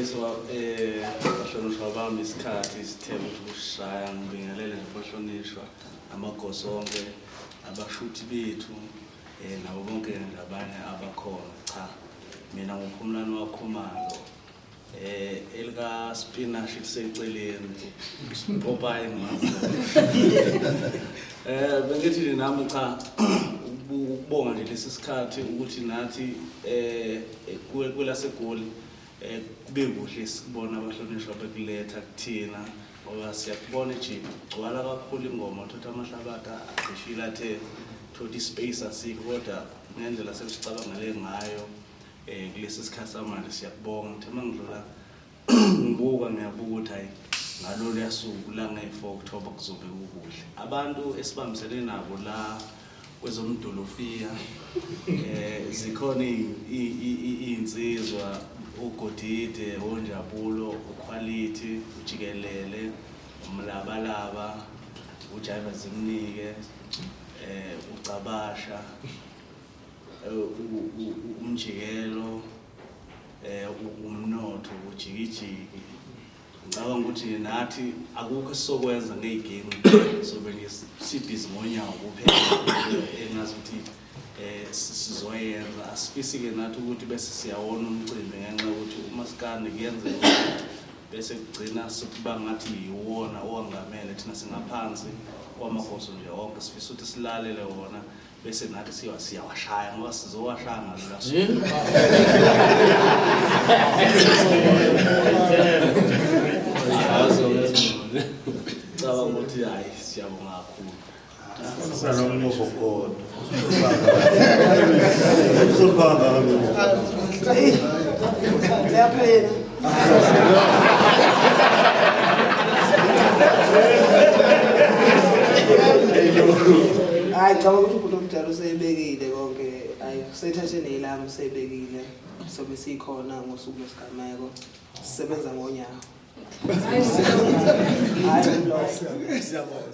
Ngiyaxolisa bahlonishwa bami, isikhathi sithe ukuthi kushaya. Ngibingelele nje bahlonishwa, amagosi onke, abashuthi bethu, nabo bonke nje abanye abakhona. Cha, mina nguPhumlani waKhumalo, elika spinach liseceleni, Popayi ngimazi. Bengithi nje nami cha, ukubonga nje lesi sikhathi ukuthi nathi kwelaseGoli kube kuhle sikubona abahlonishwa bekuletha kuthina, ngoba siyakubona ejiphi kugcwala kakhulu ingoma, uthatha amahlabathi agqishile athe thothi ispace asikho, kodwa ngendlela sesicabangele ngayo kulesi sikhathi samanje siyakubonga. Ngithe uma ngidlula ngibuka, ngiyabuka ukuthi hayi, ngaloluya suku la nge-4 October kuzobe kukuhle. Abantu esibambisene nabo la kwezomdolofiya, zikhona iy'nsizwa, uGodide, uNjabulo, uQuality, uJikelele, uMlabalaba, uJaiva Zimnike, uCabasha, uMjikelo, umnotho, ujikijiki. Ngicabanga ukuthi nathi akukho esizokwenza ngey'ginci, sobe nje sibhizi ngonyawo kuphela engazi ukuthi sizoyenza. Asifisi-ke nathi ukuthi bese siyawona umcimbi ngenxa yokuthi umasikandi kuyenzeka ukuthi bese kugcina sekuba ngathi yiwona owangamele, thina singaphansi kwamagoso nje onke. Sifisa ukuthi silalele wona bese nathi siyawashaya, ngoba sizowashaya ngalula suku. Cabanga ukuthi hayi, siyabonga kakhulu. Salomlomo kodwa. Uhloniphanga kangaka. Liyaphela. Hayi, ngicabanga ukuthi ubhuti omdala useyibekile konke. Hayi, useyithathe neyilami, useyibekile. Sobe sikhona ngosuku lwesigameko. Sisebenza ngonyawo. Hayi, umlomo. Siyabonga.